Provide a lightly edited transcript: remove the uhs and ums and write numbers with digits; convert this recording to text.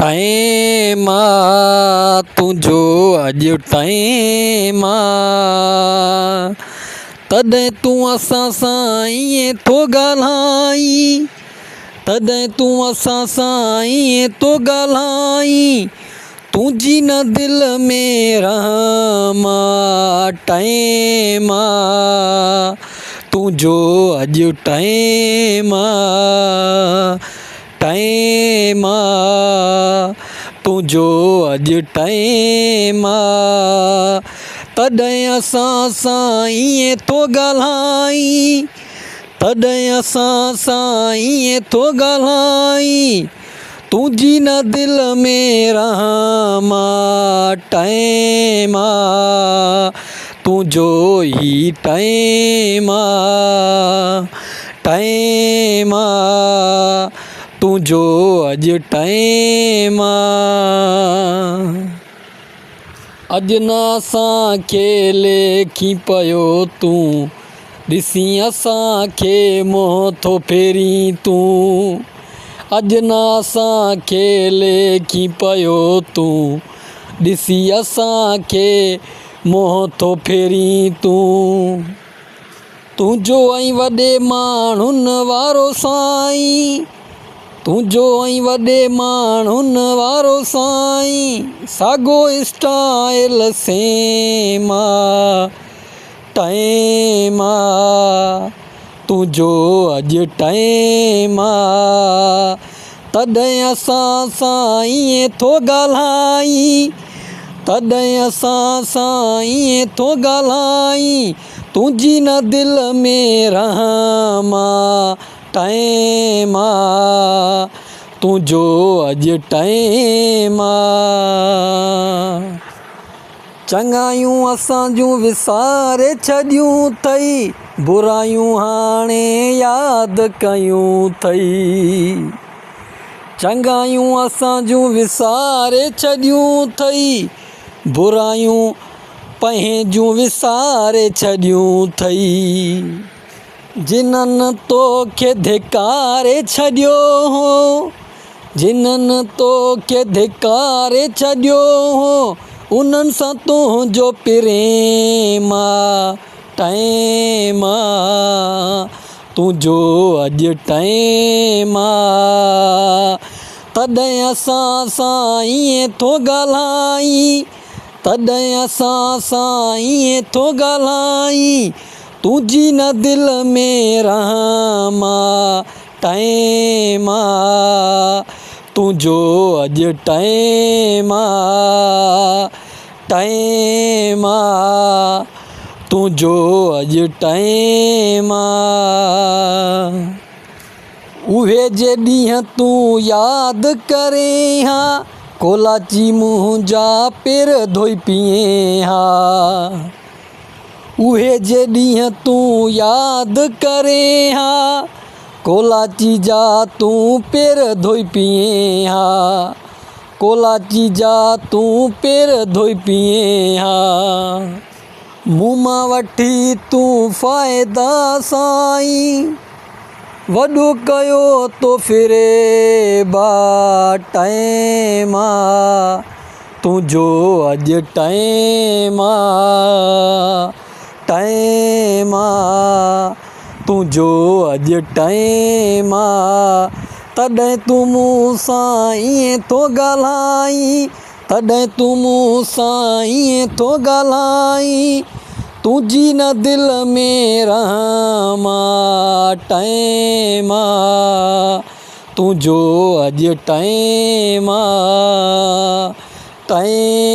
Time آ تنهنجو اڄ ٽائيم آ تڏهن تون اسان سان ائين ٿو ڳالهائين تڏهن تون اسان سان ائين ٿو ڳالهائين تنهنجي نه دل ۾ رحم آ ٽائيم آ تنهنجو اڄ ٽائيم آ ٽائيم آ تنهنجو اڄ ٽائيم آ تڏهن اسان سان ائين ٿو ڳالهائين تڏهن اسان سان ائين ٿو ڳالهائين تنهنجي نه دل ۾ رحم آ ٽائيم آ تنهنجو هي ٽائيم آ ٽائيم آ تنهنجو اڄ ٽائيم آ. اڄ نه اسان کي ليکين پيو تون ڏسين اسان کي منهن ٿو ڦيرين تون اڄ نه اسان کي ليکين پيو تون ڏسي اسان کي منهن ٿو ڦيرين تون. تنهنجو ۽ وڏي ماڻهن وارو سائين تنهنجو ۽ وڏي ماڻهن وارو سائين ساڳو اسٽائل سيم آ ٽائيم آ تنهنجو اڄ ٽائيم آ تڏهن اسان سان ائين ٿو ڳالهائين تڏهن اسان سان ائين ٿو ڳالهائين تنهنجي نه دل ۾ رحم آ ٽائيم آ تنهنجو اڄ ٽائيم آ. چڱايون اسان جون وساري ڇڏيون ٿئي برايون هاڻي ياد ڪيون ٿئي چڱايون اسان جون وساري ڇڏيون ٿئي برايون پنهنجون وساري ڇڏيون ٿئي. جنھن توکي ڌڪاري ڇڏيو ھو، جنھن توکي ڌڪاري ڇڏيو ھو، انھن سان تنھنجو پريم آ، ٽائيم آ، تنھنجو اڄ ٽائيم آ، تڏھن اسان سان ائين ٿو ڳالھائين. تڏهن اسان سان ائين ٿو ڳالهائين تنهنجي نه دل ۾ رحم آ ٽائيم آ تنهنجو اڄ ٽائيم آ ٽائيم آ تنهنجو اڄ ٽائيم آ. اهي جي ڏينهن تون ياد ڪرين ها، ڪولاچي منهنجا پير ڌوئي پيئين ها. اهي جي ڏينهن تون ياد ڪرين ها، ڪولاچي جا تون پير ڌوئي پيئين ها. ڪولاچي جا تون پير ڌوئي پيئين ها. مون مان وٺي تون فائدا سائين وڏو ڪيو تو فريب آ ٽائيم آ تنهنجو اڄ ٽائيم آ ٽائيم آ تنهنجو اڄ ٽائيم آ تڏهن تون مون سان ائين ٿو ڳالهائين تڏهن تون مون سان ائين ٿو ڳالهائين، تنهنجي نه دل ۾ رحم آ، ٽائيم آ، تنهنجو اڄ ٽائيم آ، ٽائيم.